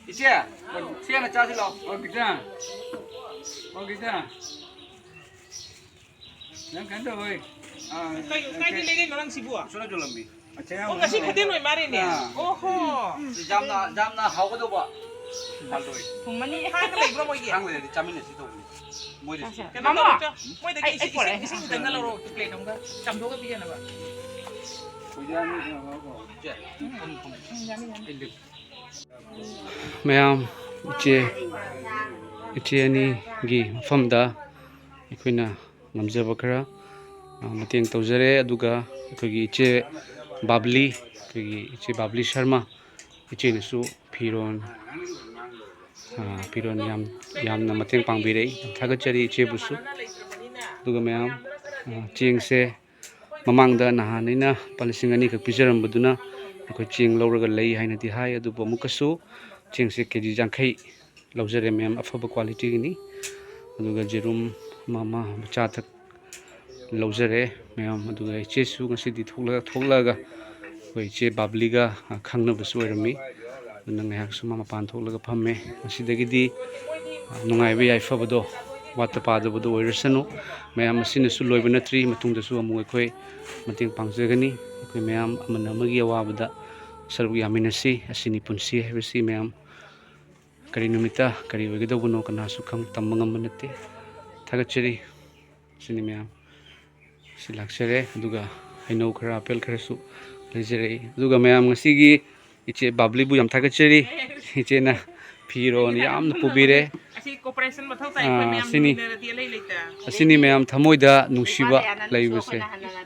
ꯏꯆꯦ, ꯁꯤ ꯍꯥꯟꯅ ꯆꯥꯁꯤ ꯂꯥꯎ꯫ ꯑꯣ, ꯈꯤꯇꯪ꯫ ꯑꯣ, ꯈꯤꯇꯪ꯫ ꯅꯪ ꯀꯩꯅꯣ ꯇꯧꯋꯦ꯫ ꯑꯥ, ꯀꯩ, ꯀꯥꯏꯗ ꯂꯩꯔꯤꯅꯣ ꯅꯪ ꯁꯤꯕꯨ? ꯁꯣꯝꯗ ꯌꯣꯜꯂꯝꯃꯤ꯫ ꯑꯣ, ꯉꯁꯤ ꯈꯨꯗꯦꯟ ꯑꯣꯏ ꯃꯥꯜꯂꯦꯅꯦ꯫ ꯑꯥ꯫ ꯑꯣꯍꯣ꯫ ꯌꯥꯝꯅ, ꯌꯥꯝꯅ ꯍꯥꯎꯒꯗꯧꯕ ꯃꯥꯜꯂꯣꯏ꯫ ꯊꯨꯝꯃꯅꯤ꯫ ꯍꯥꯡꯒ ꯂꯩꯕ꯭ꯔꯣ ꯃꯣꯏꯒꯤ? ꯍꯥꯡ ꯂꯩꯔꯗꯤ ꯆꯥꯃꯤꯟꯅꯁꯤ ꯇꯧꯕꯅꯤ꯫ ꯃꯣꯏꯗꯁꯨ꯫ ꯀꯩꯅꯣ ꯃꯥꯃꯣ! ꯇꯧꯔꯣ, ꯃꯣꯏꯗꯒꯤ ꯑꯩ, ꯑꯩ ꯏꯁꯤꯡ, ꯄꯣꯔꯛꯑꯦ꯫ ꯏꯁꯤꯡ ꯈꯤꯇꯪꯒ ꯂꯧꯔꯣ, ꯇꯨ ꯄ꯭ꯂꯦꯠ ꯑꯃꯒ ꯆꯥꯝꯊꯣꯛꯑꯒ ꯄꯤꯖꯅꯕ꯫ ꯏꯆꯦ, ꯐꯝ, ꯐꯝ꯫ ꯎꯝ, ꯌꯥꯅꯤ, ꯌꯥꯅꯤ꯫ ꯑꯩ ꯂꯦꯞ-, ꯃꯌꯥꯝ, ꯏꯆꯦ, ꯏꯆꯦ ꯑꯅꯤꯒꯤ ꯃꯐꯝꯗ ꯑꯩꯈꯣꯏꯅ ꯉꯝꯖꯕ ꯈꯔ, ꯑ, ꯃꯇꯦꯡ ꯇꯧꯖꯔꯦ꯫ ꯑꯗꯨꯒ ꯑꯩꯈꯣꯏꯒꯤ ꯏꯆꯦ ꯕꯥꯕ꯭ꯂꯤ, ꯑꯩꯈꯣꯏꯒꯤ ꯏꯆꯦ ꯕꯥꯕ꯭ꯂꯤ ꯁꯔꯃ, ꯏꯆꯦꯅꯁꯨ ꯐꯤꯔꯣꯟ, ꯑ, ꯐꯤꯔꯣꯟ ꯌꯥꯝ, ꯌꯥꯝꯅ ꯃꯇꯦꯡ ꯄꯥꯡꯕꯤꯔꯛꯏ꯫ ꯌꯥꯝ ꯊꯥꯒꯠꯆꯔꯤ ꯏꯆꯦꯕꯨꯁꯨ꯫ ꯑꯗꯨꯒ ꯃꯌꯥꯝ, ꯑ, ꯆꯦꯡꯁꯦ ꯃꯃꯥꯡꯗ ꯅꯍꯥꯟ ꯑꯩꯅ ꯂꯨꯄꯥ ꯂꯤꯁꯤꯡ ꯑꯅꯤꯈꯛ ꯄꯤꯖꯔꯝꯕꯗꯨꯅ ꯑꯩꯈꯣꯏ ꯆꯦꯡ ꯂꯧꯔꯒ ꯂꯩ ꯍꯥꯏꯅꯗꯤ ꯍꯥꯏ, ꯑꯗꯨꯕꯨ ꯑꯃꯨꯛꯀꯁꯨ ꯆꯦꯡꯁꯦ ꯀꯦ ꯖꯤ ꯌꯥꯡꯈꯩ ꯂꯧꯖꯔꯦ ꯃꯌꯥꯝ, ꯑꯐꯕ ꯀ꯭ꯋꯥꯂꯤꯇꯤꯒꯤꯅꯤ꯫ ꯑꯗꯨꯒ ꯌꯦꯔꯨꯝ ꯑꯃ, ꯑꯃ ꯆꯥ ꯊꯛ ꯂꯧꯖꯔꯦ ꯃꯌꯥꯝ꯫ ꯑꯗꯨꯒ ꯏꯆꯦꯁꯨ ꯉꯁꯤꯗꯤ ꯊꯣꯛꯂ-, ꯊꯣꯛꯂꯛꯑꯒ ꯑꯩꯈꯣꯏ ꯏꯆꯦ ꯕꯥꯕ꯭ꯂꯤꯒ, ꯑ, ꯈꯪꯅꯕꯁꯨ ꯑꯣꯏꯔꯝꯃꯤ꯫ ꯑꯗꯨꯅ ꯉꯥꯏꯍꯥꯛꯁꯨ ꯃꯥ ꯃꯄꯥꯟ ꯊꯣꯛꯂꯒ ꯐꯝꯃꯦ꯫ ꯉꯁꯤꯗꯒꯤꯗꯤ, ꯑ, ꯅꯨꯡꯉꯥꯏꯕ ꯌꯥꯏꯐꯕꯗꯣ ꯋꯥꯠꯇ ꯄꯥꯗꯕꯗꯣ ꯑꯣꯏꯔꯁꯅꯨ꯫ ꯃꯌꯥꯝ ꯑꯁꯤꯅꯁꯨ ꯂꯣꯏꯕ ꯅꯠꯇ꯭ꯔꯤ, ꯃꯇꯨꯡꯗꯁꯨ ꯑꯃꯨꯛ ꯑꯩꯈꯣꯏ ꯃꯇꯦꯡ ꯄꯥꯡꯖꯒꯅꯤ꯫ ꯑꯩꯈꯣꯏ ꯃꯌꯥꯝ ꯑꯃꯅ ꯑꯃꯒꯤ ꯑꯋꯥꯕꯗ ꯁꯔꯨꯛ ꯌꯥꯃꯤꯟꯅꯁꯤ꯫ ꯑꯁꯤꯅꯤ ꯄꯨꯟꯁꯤ ꯍꯥꯏꯕꯁꯤ ꯃꯌꯥꯝ꯫ ꯀꯔꯤ ꯅꯨꯃꯤꯠꯇ ꯀꯔꯤ ꯑꯣꯏꯒꯗꯧꯕꯅꯣ ꯀꯅꯥꯁꯨ ꯈꯪ-, ꯇꯝꯕ ꯉꯝꯕ ꯅꯠꯇꯦ꯫ ꯊꯥꯒꯠꯆꯔꯤ꯫ ꯁꯤꯅꯤ ꯃꯌꯥꯝ꯫ ꯁꯤ ꯂꯥꯛꯆꯔꯦ꯫ ꯑꯗꯨꯒ ꯍꯩꯅꯧ ꯈꯔ, ꯑꯄꯦꯜ ꯈꯔꯁꯨ ꯂꯩꯖꯔꯛꯏ꯫ ꯑꯗꯨꯒ ꯃꯌꯥꯝ, ꯉꯁꯤꯒꯤ ꯏꯆꯦ ꯕꯥꯕ꯭ꯂꯤꯕꯨ ꯌꯥꯝ ꯊꯥꯒꯠꯆꯔꯤ꯫ ꯏꯆꯦꯅ ꯐꯤꯔꯣꯜ ꯌꯥꯝꯅ ꯄꯨꯕꯤꯔꯦ꯫ ꯑꯁꯤ cooperation ꯃꯊꯧ ꯇꯥꯏ, ꯑꯩꯈꯣꯏ ꯑꯥ, ꯃꯌꯥꯝ ꯑꯁꯤꯅꯤ꯫ ꯂꯩꯃꯤꯟꯅꯔꯗꯤ ꯑꯂꯩ ꯂꯩꯇ꯫ ꯑꯁꯤꯅꯤ ꯃꯌꯥꯝ ꯊꯃꯣꯏꯗ ꯅꯨꯡꯁꯤꯕ ꯂꯩꯕꯁꯦ꯫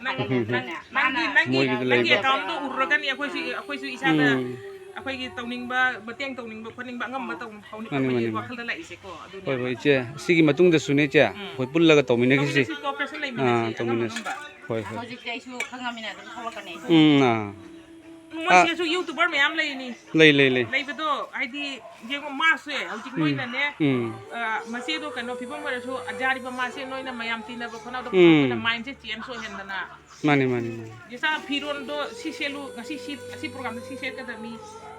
ꯅꯪ, ꯅꯪ, ꯅꯪꯒꯤ, ꯃꯣꯏꯒꯤꯗ ꯅꯪꯒꯤ ꯂꯩꯕ꯫ Account ꯗꯣ ꯎꯔꯨꯔꯒꯅꯤ ꯑꯩꯈꯣꯏꯁꯨ, ꯑꯩꯈꯣꯏꯁꯨ ꯏꯁꯥꯗ ꯎꯝ꯫ ꯑꯩꯈꯣꯏꯒꯤ ꯇꯧꯅꯤꯡꯕ, ꯃꯇꯦꯡ ꯇꯧꯅꯤꯡꯕ ꯈꯣꯠꯅꯤꯡꯕ ꯑꯉꯝꯕ ꯇꯧ-, ꯍꯧꯅꯤ-, ꯃꯥꯅꯤ, ꯑꯩꯈꯣꯏꯒꯤ ꯃꯥꯅꯤ, ꯃꯥꯅꯤ꯫ ꯋꯥꯈꯜꯗ ꯂꯥꯛꯏꯁꯦꯀꯣ꯫ ꯑꯗꯨꯅꯦꯕ꯫ ꯍꯣꯏ, ꯍꯣꯏ, ꯏꯆꯦ꯫ ꯁꯤꯒꯤ ꯃꯇꯨꯡꯗꯁꯨꯅꯦ, ꯏꯆꯦ, ꯎꯝ꯫ ꯑꯩꯈꯣꯏ ꯄꯨꯜꯂꯒ ꯇꯧꯃꯤꯟꯅꯈꯤꯁꯤ꯫ ꯇꯧꯃꯤꯟꯅꯁꯤ, cooperation ꯂꯩꯃꯤꯟꯅꯁꯤ, ꯑꯥ, ꯑꯉꯝ ꯇꯧꯃꯤꯟꯅꯁꯤ꯫ ꯑꯉꯝꯕ꯫ ꯍꯣꯏ, ꯍꯣꯏ꯫ ꯍꯧꯖꯤꯛꯇꯤ ꯑꯩꯁꯨ ꯈꯪꯉꯃꯤꯅ ꯑꯗꯨꯝ ꯊꯣꯛꯂꯛꯀꯅꯤ꯫ ꯎꯝ, ꯑꯥ꯫ ꯃꯣꯏ ꯑꯥ꯫ ꯁꯤꯗꯁꯨ YouTuber ꯃꯌꯥꯝ ꯂꯩꯅꯤ꯫ ꯂꯩ, ꯂꯩ, ꯂꯩ꯫ ꯂꯩꯕꯗꯣ, ꯍꯥꯏꯗꯤ, ꯌꯦꯡꯉꯣ, ꯃꯥꯁꯦ ꯍꯧꯖꯤꯛ ꯎꯝ꯫ ꯅꯣꯏꯅꯅꯦ, ꯎꯝ꯫ ꯑ, ꯃꯆꯦꯗꯣ ꯀꯩꯅꯣ ꯐꯤꯕꯝ ꯑꯣꯏꯔꯁꯨ, ꯑꯖꯥꯔꯤꯕ ꯃꯥꯁꯦ ꯅꯣꯏꯅ ꯃꯌꯥꯝ ꯇꯤꯟꯅꯕ ꯈꯣꯠꯅꯕꯗ ꯎꯝ꯫ ꯑꯩꯈꯣꯏꯅ mind ꯁꯦ change ꯑꯣꯏꯍꯟꯗꯅ꯫ ꯃꯥꯅꯤ, ꯃꯥꯅꯤ, ꯃꯥꯅꯤ꯫ ꯏꯆꯥ ꯐꯤꯔꯣꯟꯗꯣ ꯁꯤ ꯁꯦꯠꯂꯨ, ꯉꯁꯤ ꯁꯤ, ꯑꯁꯤ program ꯗ ꯁꯤ ꯁꯦꯠꯀꯗꯕꯅꯤ,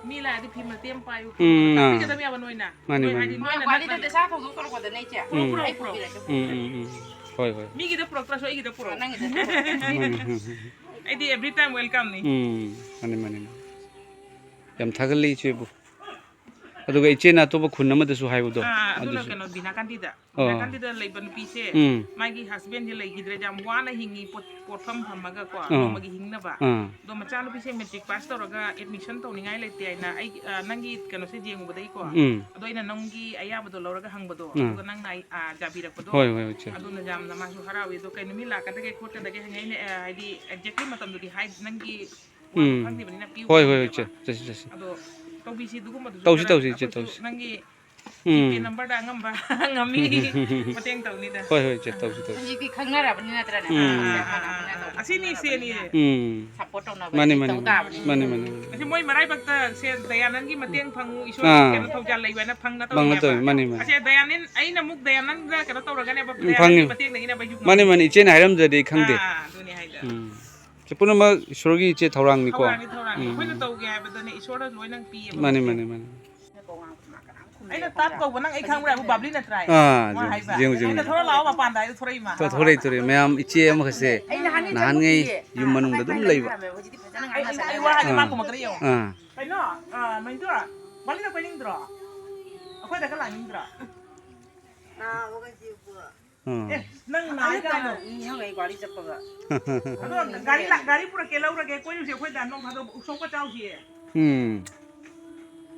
ꯃꯤ ꯂꯥꯛꯑꯗꯤ ꯐꯤ ꯃꯇꯦꯛ ꯑꯃ ꯄꯥꯏꯌꯨ, ꯎꯝ, ꯑꯥ꯫ ꯇꯥꯛꯄꯤꯒꯗꯕꯅꯦ ꯍꯥꯏꯕ ꯅꯣꯏꯅ꯫ ꯃꯥꯅꯤ, ꯅꯣꯏ ꯃꯥꯅꯤ, ꯍꯥꯏꯗꯤ ꯃꯥꯅꯤ꯫ ꯅꯣꯏꯅ ꯃꯄꯥꯟꯗ ꯅꯠꯇ꯭ꯔ-, ꯏꯊꯟꯇ ꯆꯥ ꯊꯧꯗꯣꯛ ꯇꯧꯔꯛꯄꯗꯅꯦ, ꯏꯆꯦ꯫ ꯎꯝ꯫ ꯄꯨꯔꯛꯎ, ꯑꯩ ꯄꯨꯔꯛꯎ꯫ ꯄꯨꯕꯤꯔꯛꯀꯦ, ꯎꯝ, ꯄꯨꯕꯤꯔꯛꯀꯦ꯫ ꯎꯝ, ꯎꯝ꯫ ꯍꯣꯏ, ꯍꯣꯏ꯫ ꯃꯤꯒꯤꯗ ꯄꯨꯔꯛꯇ꯭ꯔꯁꯨ ꯑꯩꯒꯤꯗ ꯄꯨꯔꯛꯑꯣ꯫ ꯅꯪꯒꯤꯗ ꯄꯨꯔꯛꯑꯣ꯫ ꯃꯥꯅꯤ, ꯃꯥꯅꯤ, ꯃꯥꯅꯤ꯫ ꯑꯩꯗꯤ every time welcome ꯅꯤ꯫ ꯎꯝ, ꯃꯥꯅꯤ, ꯃꯥꯅꯤ, ꯃꯥꯅꯤ꯫ ꯌꯥꯝ ꯊꯥꯒꯠꯂꯤ ꯏꯆꯦꯕꯨ꯫ ꯑꯗꯨꯒ ꯏꯆꯦꯅ ꯑꯇꯣꯞꯄ ꯈꯨꯟ ꯑꯃꯗꯁꯨ ꯍꯥꯏꯕꯗꯣ, ꯑꯥ, ꯑꯗꯨꯅ ꯑꯗꯨꯁꯨ꯫ ꯀꯩꯅꯣ, ꯕꯤꯅꯥꯀꯥꯟꯇꯤꯗ꯫ ꯑꯣ꯫ ꯕꯤꯅꯥꯀꯥꯟꯇꯤꯗ ꯂꯩꯕ ꯅꯨꯄꯤꯁꯦ, ꯎꯝ꯫ ꯃꯥꯒꯤ husband ꯁꯦ ꯂꯩꯈꯤꯗ꯭ꯔꯦ, ꯌꯥꯝ ꯋꯥꯅ ꯍꯤꯡꯉꯤ, ꯄꯣꯠ-, ꯄꯣꯠꯐꯝ ꯐꯝꯃꯒꯀꯣ, ꯑꯣ꯫ ꯅꯣꯡꯃꯒꯤ ꯍꯤꯡꯅꯕ꯫ ꯑꯥ꯫ ꯑꯗꯣ ꯃꯆꯥꯅꯨꯄꯤꯁꯦ matric pass ꯇꯧꯔꯒ admission ꯇꯧꯅꯤꯡꯉꯥꯏ ꯂꯩꯇꯦ ꯍꯥꯏꯅ ꯑꯩ, ꯑ, ꯅꯪꯒꯤ ꯀꯩꯅꯣꯁꯦ ꯌꯦꯡꯉꯨꯕꯗꯒꯤꯀꯣ, ꯎꯝ꯫ ꯑꯗꯣ ꯑꯩꯅ ꯅꯪꯒꯤ ꯑꯌꯥꯕꯗꯣ ꯂꯧꯔꯒ ꯍꯪꯕꯗꯣ, ꯑꯥ꯫ ꯑꯗꯨꯒ ꯅꯪꯅ ꯑꯩ, ꯑ, ꯌꯥꯕꯤꯔꯛꯄꯗꯣ, ꯍꯣꯏ, ꯍꯣꯏ, ꯏꯆꯦ꯫ ꯑꯗꯨꯅ ꯌꯥꯝꯅ ꯃꯥꯁꯨ ꯍꯔꯥꯎꯏ꯫ ꯑꯗꯣ ꯀꯩ ꯅꯨꯃꯤꯠ ꯂꯥꯛꯀꯗꯒꯦ ꯈꯣꯠꯀꯗꯒꯦ ꯍꯪꯉꯛꯏꯅꯦ, ꯑ, ꯍꯥꯏꯗꯤ exactly ꯃꯇꯝꯗꯨꯗꯤ ꯍꯥꯏ-, ꯅꯪꯒꯤ ꯋꯥꯗꯣ ꯎꯝ꯫ ꯈꯪꯗ꯭ꯔꯤꯕꯅꯤꯅ ꯄꯤꯌꯨ ꯍꯣꯏ, ꯍꯣꯏ, ꯍꯣꯏ, ꯈꯪꯗꯦꯕ꯫ ꯏꯆꯦ, ꯆꯠꯁꯤ, ꯆꯠꯁꯤ꯫ ꯑꯗꯣ ꯇꯧꯕꯤꯁꯤ ꯑꯗꯨꯒꯨꯝꯕꯗꯨꯁꯨ ꯇꯧꯁꯤ, ꯈꯔ ꯇꯧꯁꯤ, ꯏꯆꯦ, ꯑꯩꯈꯣꯏꯁꯨ ꯇꯧꯁꯤ꯫ ꯅꯪꯒꯤ ꯎꯝ꯫ ꯖꯤꯄꯦ number ꯗ ꯑꯉꯝꯕ ꯉꯝꯃꯤ ꯃꯇꯦꯡ ꯇꯧꯅꯤꯗ꯫ ꯍꯣꯏ, ꯍꯣꯏ, ꯏꯆꯦ, ꯇꯧꯁꯤ, ꯇꯧꯁꯤ꯫ ꯍꯧꯖꯤꯛꯇꯤ ꯈꯪꯅꯔꯕꯅꯤꯅ ꯅꯠꯇ꯭ꯔꯅꯦ? ꯎꯝ꯫ ꯑꯥ, ꯑꯥ, ꯑꯥ, ꯑꯥ꯫ ꯑꯁꯤꯅꯤ, ꯁꯤꯅꯤ꯫ ꯎꯝ꯫ Support ꯇꯧꯅꯕ ꯃꯥꯅꯤ, ꯃꯥꯅꯤ, ꯇꯧ ꯃꯥꯅꯤ꯫ ꯇꯥꯕꯅꯤ꯫ ꯃꯥꯅꯤ, ꯃꯥꯅꯤ, ꯃꯥꯅꯤ꯫ ꯑꯁꯤ ꯃꯣꯏ ꯃꯔꯥꯏꯕꯛꯇ ꯁꯦ ꯗꯌꯥꯅꯟꯒꯤ ꯃꯇꯦꯡ ꯐꯪꯉꯨ, ꯏꯁꯣꯔ ꯑꯥ꯫ ꯀꯩꯅꯣ ꯊꯧꯖꯥꯜ ꯂꯩꯕ ꯍꯥꯏꯅ ꯐꯪꯅ ꯐꯪꯅ ꯇꯧꯔꯤꯅꯦꯕ꯫ ꯇꯧꯔꯤ, ꯃꯥꯅꯤ, ꯃꯥꯅꯤ꯫ ꯑꯁꯦ ꯗꯌꯥꯅꯟ, ꯑꯩꯅ ꯑꯃꯨꯛ ꯗꯌꯥꯅꯟꯗ ꯀꯩꯅꯣ ꯇꯧꯔꯒꯅꯦꯕ, ꯎꯝ, ꯗꯌꯥꯅꯟꯒꯤ ꯐꯪꯉꯤ꯫ ꯃꯇꯦꯡꯗꯒꯤꯅꯦꯕ ꯑꯩꯁꯨ ꯃꯥꯅꯤ, ꯉꯝꯃꯤꯁꯦ꯫ ꯃꯥꯅꯤ, ꯏꯆꯦꯅ ꯍꯥꯏꯔꯝꯗ꯭ꯔꯗꯤ ꯑꯩ ꯈꯪꯗꯦ꯫ ꯑꯥ, ꯑꯗꯨꯅꯦ ꯍꯥꯏꯗꯣ꯫ ꯎꯝ꯫ ꯁꯤ ꯄꯨꯝꯅꯃꯛ ꯏꯁꯣꯔꯒꯤ ꯏꯆꯦ ꯊꯧꯔꯥꯡꯅꯤꯀꯣ꯫ ꯊꯧꯔꯥꯡꯅꯤ, ꯊꯧꯔꯥꯡꯅꯤ꯫ ꯎꯝ, ꯑꯩꯈꯣꯏꯅ ꯎꯝ꯫ ꯇꯧꯒꯦ ꯍꯥꯏꯕꯗꯅꯦ, ꯏꯁꯣꯔꯅ ꯂꯣꯏꯅ ꯄꯤꯌꯦꯕ꯫ ꯃꯥꯅꯤ, ꯃꯥꯅꯤ, ꯃꯥꯅꯤ꯫ ꯑꯩꯅ ꯇꯥꯠ ꯀꯧꯕ ꯅꯪ ꯑꯩ ꯈꯪꯕ꯭ꯔꯥ ꯍꯥꯏꯕꯨ ꯕꯥꯕ꯭ꯂꯤ ꯅꯠꯇ꯭ꯔꯥ ꯍꯥꯏ? ꯑꯥ, ꯃꯥ ꯍꯥꯏꯕ꯫ ꯌꯦꯡꯉꯨ, ꯌꯦꯡꯉꯨ, ꯑꯩꯅ ꯌꯦꯡꯉꯨ꯫ "ꯊꯣꯔꯛꯑꯣ ꯂꯥꯛꯑꯣ ꯃꯄꯥꯟꯗ" ꯍꯥꯏꯗꯣ ꯊꯣꯔꯛꯏ ꯃꯥ꯫ ꯊꯣ-, ꯊꯣꯔꯛꯏ, ꯊꯣꯔꯛꯏ꯫ ꯃꯌꯥꯝ ꯏꯆꯦ ꯑꯃꯈꯛꯁꯦ ꯑꯩ ꯅꯍꯥꯟ ꯅꯍꯥꯟꯉꯩ ꯆꯠꯂꯨꯏꯌꯦ꯫ ꯌꯨꯝ ꯃꯅꯨꯡꯗ ꯑꯗꯨꯝ ꯂꯩꯕ꯫ ꯍꯧꯖꯤꯛꯇꯤ ꯐꯖꯅ ꯑꯩ, ꯉꯥꯡꯅ ꯑꯩ ꯁꯛꯅꯔꯦ꯫ ꯋꯥ ꯍꯥꯏꯒꯦ, ꯃꯥ ꯑꯥ꯫ ꯈꯨꯝꯃꯛꯀꯅꯤ ꯌꯦꯡꯉꯨ꯫ ꯑꯥ꯫ ꯀꯩꯅꯣ, ꯑꯥ, ꯃꯍꯤꯟꯗ꯭ꯔꯣ, ꯕꯥꯕ꯭ꯂꯤꯗ ꯀꯣꯏꯅꯤꯡꯗ꯭ꯔꯣ? ꯑꯩꯈꯣꯏꯗꯒ ꯂꯥꯛꯅꯤꯡꯗ꯭ꯔꯣ? ꯅꯥꯕꯒꯁꯤꯕꯨ꯫ ꯑꯥ꯫ ꯑꯦ, ꯅꯪ ꯅꯥꯏ ꯀꯥꯏꯅ꯫ ꯅꯤꯡꯁꯤꯡꯉꯛꯏ ꯒꯥꯔꯤ ꯆꯠꯄꯒ꯫ ꯑꯗꯣ ꯒꯥꯔꯤ ꯂꯥꯛ-, ꯒꯥꯔꯤ ꯄꯨꯔꯛꯀꯦ, ꯂꯧꯔꯒꯦ, ꯀꯣꯏꯔꯨꯁꯦ ꯑꯩꯈꯣꯏꯗ ꯅꯣꯡ ꯐꯥꯗꯣꯛ ꯎꯁꯣꯞꯀ ꯆꯥꯎꯁꯤꯌꯦ꯫ ꯎꯝ꯫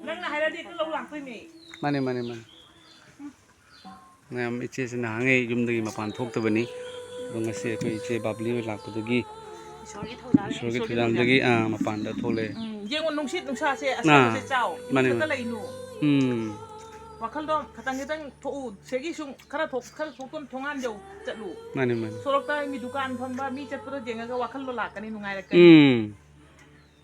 ꯅꯪꯅ ꯍꯥꯏꯔꯗꯤ ꯍꯦꯛꯇ ꯂꯧ ꯂꯥꯛꯇꯣꯏꯅꯦ꯫ ꯃꯥꯅꯦ, ꯃꯥꯅꯦ, ꯃꯥꯅꯦ꯫ ꯃꯌꯥꯝ, ꯏꯆꯦꯁꯤ ꯅꯍꯥꯟꯉꯩ ꯌꯨꯝꯗꯒꯤ ꯃꯄꯥꯟ ꯊꯣꯛꯇꯕꯅꯤ꯫ ꯑꯗꯣ ꯉꯁꯤ ꯑꯩꯈꯣꯏ ꯏꯆꯦ ꯕꯥꯕꯂꯤ ꯍꯣꯏ ꯂꯥꯛꯄꯗꯒꯤ ꯏꯁꯣꯔꯒꯤ ꯊꯧꯖꯥꯜ-, ꯏꯁꯣꯔꯒꯤ ꯏꯁꯣꯔꯒꯤ ꯊꯧꯖꯥꯜꯗꯒꯤ, ꯊꯧꯖꯥꯜꯗꯒꯤ꯫ ꯑꯥ, ꯃꯄꯥꯟꯗ ꯊꯣꯛꯂꯛꯑꯦ꯫ ꯎꯝ, ꯌꯦꯡꯉꯣ, ꯅꯨꯡꯁꯤꯠ ꯅꯨꯡꯁꯥꯁꯦ ꯑꯥ, ꯑꯁꯥꯕꯁꯦ ꯆꯥꯎ꯫ ꯃꯥꯅꯦ, ꯏꯃꯨꯡꯗ ꯃꯥꯅꯦ꯫ ꯂꯩꯅꯨ꯫ ꯎꯝ꯫ ꯋꯥꯈꯜꯗꯣ ꯈꯇꯪ ꯈꯤꯇꯪ ꯊꯣꯛꯎ꯫ ꯁꯤꯗꯒꯤ ꯁꯨꯝ ꯈꯔ ꯊꯣꯛ-, ꯈꯔ ꯊꯣꯛꯇꯣꯟ ꯊꯣꯡꯒꯥꯟ ꯌꯧ ꯆꯠꯂꯨ꯫ ꯃꯥꯅꯦ, ꯃꯥꯅꯦ꯫ ꯁꯣꯔꯣꯛꯇ ꯃꯤ ꯗꯨꯀꯥꯟ ꯐꯝꯕ, ꯃꯤ ꯆꯠꯄꯗꯣ ꯌꯦꯡꯉꯒ ꯋꯥꯈꯜꯗꯣ ꯂꯥꯛꯀꯅꯤ, ꯅꯨꯡꯉꯥꯏꯔꯛꯀꯅꯤ꯫ ꯎꯝ꯫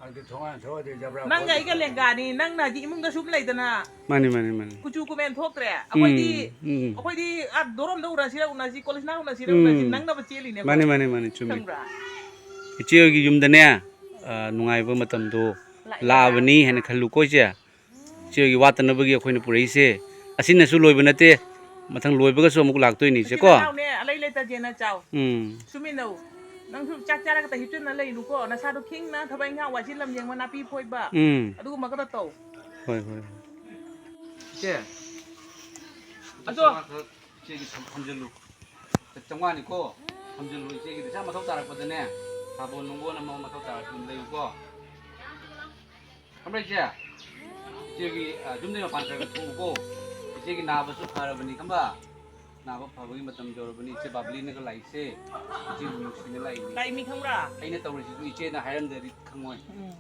ꯑꯗꯨ ꯊꯣꯡꯒꯥꯟ ꯊꯣꯛꯑꯗꯤ ꯖꯕ꯭ꯔꯥ ꯅꯪꯒ ꯑꯩꯒ ꯐꯣꯠꯂꯤ꯫ ꯂꯦꯡꯒꯥꯅꯤ, ꯅꯪꯅ ꯍꯧꯖꯤꯛ ꯏꯃꯨꯡꯗ ꯁꯨꯝ ꯂꯩꯗꯅ꯫ ꯃꯥꯅꯤ, ꯃꯥꯅꯤ, ꯃꯥꯅꯤ꯫ ꯀꯨꯆꯨ ꯀꯨꯃꯦꯟ ꯊꯣꯛꯇ꯭ꯔꯦ꯫ ꯑꯩꯈꯣꯏꯗꯤ, ꯎꯝ, ꯎꯝ꯫ ꯑꯩꯈꯣꯏꯗꯤ ꯑꯥ ꯗꯣꯔꯣꯝꯗ ꯎꯅꯁꯤꯔ ꯎꯅꯁꯤ, ꯀꯣꯂꯦꯖ ꯃꯅꯥꯛ ꯎꯅꯁꯤꯔ ꯎꯝ꯫ ꯎꯅꯁꯤ, ꯅꯪꯅꯕ ꯆꯦꯜꯂꯤꯅꯦ ꯃꯥꯅꯤ, ꯑꯩꯈꯣꯏ꯫ ꯃꯥꯅꯤ, ꯃꯥꯅꯤ, ꯆꯨꯝꯃꯤ꯫ ꯈꯪꯕ꯭ꯔꯥ? ꯏꯆꯦ ꯍꯣꯏꯒꯤ ꯌꯨꯝꯗꯅꯦ, ꯑꯥ, ꯅꯨꯡꯉꯥꯏꯕ ꯃꯇꯝꯗꯣ ꯂꯥꯛꯑꯦ꯫ ꯂꯥꯛꯑꯕꯅꯤ ꯍꯥꯏꯅ ꯈꯜꯂꯨꯀꯣ, ꯏꯆꯦ꯫ ꯏꯆꯦ ꯍꯣꯏꯒꯤ ꯋꯥꯠꯇꯅꯕꯒꯤ ꯑꯩꯈꯣꯏꯅ ꯄꯨꯔꯛꯏꯁꯦ꯫ ꯑꯁꯤꯅꯁꯨ ꯂꯣꯏꯕ ꯅꯠꯇꯦ, ꯃꯊꯪ ꯂꯣꯏꯕꯒꯁꯨ ꯑꯃꯨꯛ ꯂꯥꯛꯇꯣꯏꯅꯤ, ꯏꯆꯦ ꯀꯣ꯫ ꯆꯥꯎꯅꯦ, ꯑꯂꯩ ꯂꯩꯇ ꯆꯦꯟꯅ ꯆꯥꯎ꯫ ꯎꯝ꯫ ꯁꯨꯃꯤꯟꯅꯧ꯫ ꯅꯪꯁꯨ ꯆꯥꯛ ꯆꯥꯔꯒ ꯍꯤꯞꯆꯟꯅ ꯂꯩꯅꯨꯀꯣ꯫ ꯅꯁꯥꯗꯣ ꯈꯤꯡꯅ ꯊꯕꯛ ꯏꯪꯈꯥꯡ ꯋꯥꯁꯤꯜꯂꯝ ꯌꯦꯡꯕ, ꯅꯥꯄꯤ ꯐꯣꯏꯕ꯫ ꯎꯝ꯫ ꯑꯗꯨꯒꯨꯝꯕ ꯈꯛꯇ ꯇꯧ꯫ ꯍꯣꯏ, ꯍꯣꯏ, ꯍꯣꯏ꯫ ꯏꯆꯦ, ꯑꯗꯣ ꯆꯥꯝꯃꯉꯥ ꯈꯛ ꯏꯆꯦꯒꯤ ꯊꯝ-, ꯊꯝꯖꯤꯜꯂꯨ꯫ ꯆꯥꯝꯃꯉꯥꯅꯤꯀꯣ? ꯊꯝꯖꯤꯜꯂꯨ ꯏꯆꯦꯒꯤ꯫ ꯄꯩꯁꯥ ꯃꯊꯧ ꯇꯥꯔꯛꯄꯗꯅꯦ, ꯁꯥꯕꯣꯟ ꯅꯨꯡꯕꯣꯟ ꯑꯃ ꯃꯊꯧ ꯇꯥꯔꯛꯄꯗ ꯂꯩꯌꯨꯀꯣ꯫ ꯈꯪꯕ꯭ꯔꯥ ꯏꯆꯦ? ꯏꯆꯦꯒꯤ, ꯑ, ꯌꯨꯝꯗꯒꯤ ꯃꯄꯥꯟ ꯈꯔ ꯈꯔ ꯊꯣꯛꯎꯀꯣ꯫ ꯏꯆꯦꯒꯤ ꯅꯥꯕꯁꯨ ꯐꯔꯕꯅꯤ ꯈꯪꯕ꯭ꯔꯥ? ꯅꯥꯕ ꯐꯕꯒꯤ ꯃꯇꯝ ꯌꯧꯔꯕꯅꯤ꯫ ꯏꯆꯦ ꯕꯥꯕꯂꯤꯅꯒ ꯂꯥꯛꯏꯁꯦ ꯏꯆꯦꯕꯨ ꯅꯨꯡꯁꯤꯅ ꯂꯥꯛꯏꯅꯤ꯫ ꯂꯥꯛꯏ ꯃꯤ ꯈꯪꯕ꯭ꯔꯥ? ꯑꯩꯅ ꯇꯧꯔꯤꯁꯤꯁꯨ ꯏꯆꯦꯅ ꯍꯥꯏꯔꯝꯗ꯭ꯔꯗꯤ ꯈꯪꯉꯣꯏ꯫ ꯎꯝ꯫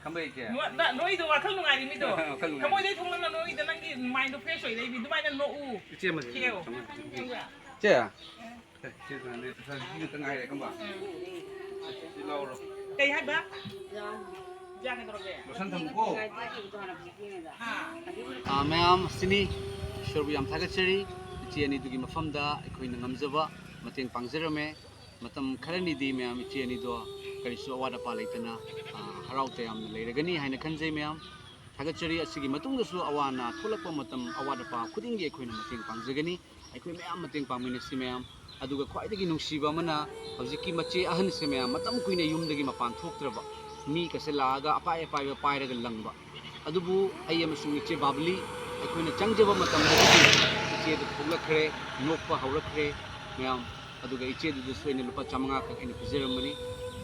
ꯈꯪꯕ꯭ꯔꯥ ꯏꯆꯦ? ꯅꯣ-, ꯅ-, ꯅꯣꯏꯗꯣ ꯋꯥꯈꯜ ꯅꯨꯡꯉꯥꯏꯔꯤ ꯃꯤꯗꯣ꯫ ꯋꯥꯈꯜ ꯅꯨꯡꯉꯥꯏꯔꯤ꯫ ꯊꯃꯣꯏꯗꯩ ꯊꯣꯛꯂꯛꯅ ꯅꯣꯏꯗ ꯅꯪꯒꯤ ꯃꯥꯏꯟꯗꯣ ꯐ꯭ꯔꯦꯁ ꯑꯣꯏꯔꯛꯏ ꯃꯤ ꯑꯗꯨꯃꯥꯏꯅ ꯅꯣꯛꯎ꯫ ꯏꯆꯦ ꯑꯃ ꯊꯦꯡꯉꯨ꯫ ꯈꯪꯕ꯭ꯔꯥ? ꯏꯆꯦ꯫ ꯁꯤ ꯈꯛꯇ ꯉꯥꯏꯔꯦ, ꯈꯪꯕ꯭ꯔꯥ? ꯁꯤ ꯂꯧꯔꯣ꯫ ꯀꯩ ꯍꯥꯏꯕ? ꯌꯥ ꯀꯩꯗꯧꯔꯒꯦ? ꯂꯣꯁꯟ ꯊꯝꯃꯨꯀꯣ꯫ ꯍꯥ? ꯑꯥ, ꯃꯌꯥꯝ, ꯁꯤꯅꯤ꯫ ꯏꯁꯣꯔꯕꯨ ꯌꯥꯝ ꯊꯥꯒꯠꯆꯔꯤ꯫ ꯏꯆꯦ ꯑꯅꯤꯗꯨꯒꯤ ꯃꯐꯝꯗ ꯑꯩꯈꯣꯏꯅ ꯉꯝꯖꯕ ꯃꯇꯦꯡ ꯄꯥꯡꯖꯔꯝꯃꯦ꯫ ꯃꯇꯝ ꯈꯔꯅꯤꯗꯤ ꯃꯌꯥꯝ, ꯏꯆꯦ ꯑꯅꯤꯗꯣ ꯀꯔꯤꯁꯨ ꯑꯋꯥꯠ ꯑꯄꯥ ꯂꯩꯇꯅ, ꯑꯥ, ꯍꯔꯥꯎ ꯇꯌꯥꯝꯅ ꯂꯩꯔꯒꯅꯤ ꯍꯥꯏꯅ ꯈꯟꯖꯩ ꯃꯌꯥꯝ꯫ ꯊꯥꯒꯠꯆꯔꯤ꯫ ꯑꯁꯤꯒꯤ ꯃꯇꯨꯡꯗꯁꯨ ꯑꯋꯥ ꯑꯅꯥ ꯊꯣꯛꯂꯛꯄ ꯃꯇꯝ, ꯑꯋꯥꯠ ꯑꯄꯥ ꯈꯨꯗꯤꯡꯒꯤ ꯑꯩꯈꯣꯏꯅ ꯃꯇꯦꯡ ꯄꯥꯡꯖꯒꯅꯤ꯫ ꯑꯩꯈꯣꯏ ꯃꯌꯥꯝ ꯃꯇꯦꯡ ꯄꯥꯡꯃꯤꯟꯅꯁꯤ ꯃꯌꯥꯝ꯫ ꯑꯗꯨꯒ ꯈ꯭ꯋꯥꯏꯗꯒꯤ ꯅꯨꯡꯁꯤꯕ ꯑꯃꯅ, ꯍꯧꯖꯤꯛꯀꯤ ꯃꯆꯦ ꯑꯍꯟꯁꯦ ꯃꯌꯥꯝ ꯃꯇꯝ ꯀꯨꯏꯅ ꯌꯨꯝꯗꯒꯤ ꯃꯄꯥꯟ ꯊꯣꯛꯇ꯭ꯔꯕ, ꯃꯤꯒꯁꯦ ꯂꯥꯛꯑꯒ ꯑꯄꯥꯏ ꯑꯄꯥꯏꯕ ꯄꯥꯏꯔꯒ ꯂꯪꯕ꯫ ꯑꯗꯨꯕꯨ ꯑꯩ ꯑꯃꯁꯨꯡ ꯏꯆꯦ ꯕꯥꯕꯂꯤ ꯑꯩꯈꯣꯏꯅ ꯆꯪꯖꯕ ꯃꯇꯝꯗꯗꯤ ꯏꯆꯦꯗ ꯊꯣꯛꯂꯛꯈ꯭ꯔꯦ, ꯅꯣꯛꯄ ꯍꯧꯔꯛꯈ꯭ꯔꯦ ꯃꯌꯥꯝ꯫ ꯑꯗꯨꯒ ꯏꯆꯦꯗꯨꯗꯁꯨ ꯑꯩꯅ ꯂꯨꯄꯥ ꯆꯥꯃꯉꯥ ꯈꯛ ꯑꯩꯅ ꯄꯤꯖꯔꯝꯕꯅꯤ꯫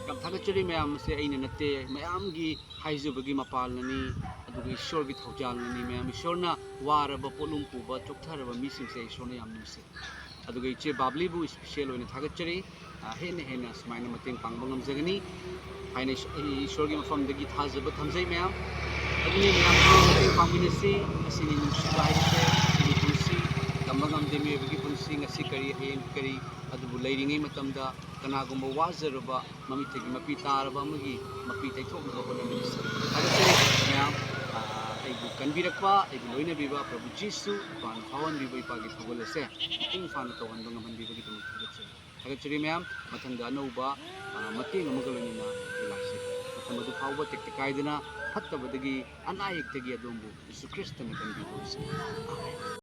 ꯌꯥꯝ ꯊꯥꯒꯠꯆꯔꯤ ꯃꯌꯥꯝ, ꯃꯁꯦ ꯑꯩꯅ ꯅꯠꯇꯦ, ꯃꯌꯥꯝꯒꯤ ꯍꯥꯏꯖꯕꯒꯤ ꯃꯄꯥꯜꯅꯅꯤ, ꯑꯗꯨꯒ ꯏꯁꯣꯔꯒꯤ ꯊꯧꯖꯥꯜꯅꯅꯤ ꯃꯌꯥꯝ꯫ ꯏꯁꯣꯔꯅ ꯋꯥꯔꯕ, ꯄꯣꯠꯂꯨꯝ ꯄꯨꯕ, ꯆꯣꯛꯊꯔꯕ ꯃꯤꯁꯤꯡꯁꯦ ꯏꯁꯣꯔꯅ ꯌꯥꯝ ꯅꯨꯡꯁꯤ꯫ ꯑꯗꯨꯒ ꯏꯆꯦ ꯕꯥꯕ꯭ꯂꯤꯕꯨ ꯏꯁꯄꯤꯁꯦꯜ ꯑꯣꯏꯅ ꯊꯥꯒꯠꯆꯔꯤ꯫ ꯑ, ꯍꯦꯟꯅ ꯍꯦꯟꯅ ꯁꯨꯃꯥꯏꯅ ꯃꯇꯦꯡ ꯄꯥꯡꯕ ꯉꯝꯖꯒꯅꯤ ꯍꯥꯏꯅ ꯏꯁ-, ꯑꯩ ꯏꯁꯣꯔꯒꯤ ꯃꯐꯝꯗꯒꯤ ꯊꯥꯖꯕ ꯊꯝꯖꯩ ꯃꯌꯥꯝ꯫ ꯑꯗꯨꯅꯤ ꯃꯌꯥꯝ ꯃꯇꯦꯡ ꯄꯥꯡꯃꯤꯟꯅꯁꯤ꯫ ꯑꯁꯤꯅꯤ ꯅꯨꯡꯁꯤꯕ ꯍꯥꯏꯕꯁꯦ, ꯑꯁꯤꯅꯤ ꯄꯨꯟꯁꯤ꯫ ꯇꯝꯕ ꯉꯝꯗꯦ ꯃꯤꯑꯣꯏꯕꯒꯤ ꯄꯨꯟꯁꯤ, ꯉꯁꯤ ꯀꯔꯤ, ꯍꯌꯦꯡ ꯀꯔꯤ꯫ ꯑꯗꯨꯕꯨ ꯂꯩꯔꯤꯉꯩ ꯃꯇꯝꯗ ꯀꯅꯥꯒꯨꯝꯕ ꯋꯥꯖꯔꯕ, ꯃꯃꯤꯠꯇꯒꯤ ꯃꯄꯤ ꯇꯥꯔꯕ ꯑꯃꯒꯤ ꯃꯄꯤ ꯇꯩꯊꯣꯛꯅꯕ ꯍꯣꯠꯅꯃꯤꯟꯅꯁꯤ꯫ ꯊꯥꯒꯠꯆꯔꯤ ꯃꯌꯥꯝ, ꯑ, ꯑꯩꯕꯨ ꯀꯟꯕꯤꯔꯛꯄ, ꯑꯩꯕꯨ ꯂꯣꯏꯅꯕꯤꯕ ꯄ꯭ꯔꯚꯨ ꯖꯤꯁꯨ ꯏꯄꯥꯅ ꯐꯥꯎꯍꯟꯕꯤꯕ ꯏꯄꯥꯒꯤ ꯊꯧꯒꯜ ꯑꯁꯦ ꯃꯄꯨꯡ ꯐꯥꯅ ꯇꯧꯍꯟꯕ ꯉꯝꯍꯟꯕꯤꯕꯒꯤꯗꯃꯛ ꯊꯥꯒꯠꯆꯔꯤ꯫ ꯊꯥꯒꯠꯆꯔꯤ ꯃꯌꯥꯝ꯫ ꯃꯊꯪꯗ ꯑꯅꯧꯕ, ꯑ, ꯃꯇꯦꯡ ꯑꯃꯒ ꯂꯣꯏꯅꯅ ꯑꯩ ꯂꯥꯛꯆꯒꯦ꯫ ꯃꯇꯝ ꯑꯗꯨ ꯐꯥꯎꯕ ꯇꯦꯛꯇ ꯀꯥꯏꯗꯅ ꯐꯠꯇꯕꯗꯒꯤ, ꯑꯅꯥ ꯑꯌꯦꯛꯇꯒꯤ ꯑꯗꯣꯝꯕꯨ ꯖꯤꯁꯨ ꯈ꯭ꯔꯤꯁꯇꯅ ꯀꯟꯕꯤꯕ ꯑꯣꯏꯁꯅꯨ꯫ ꯑꯥꯃꯦꯟ꯫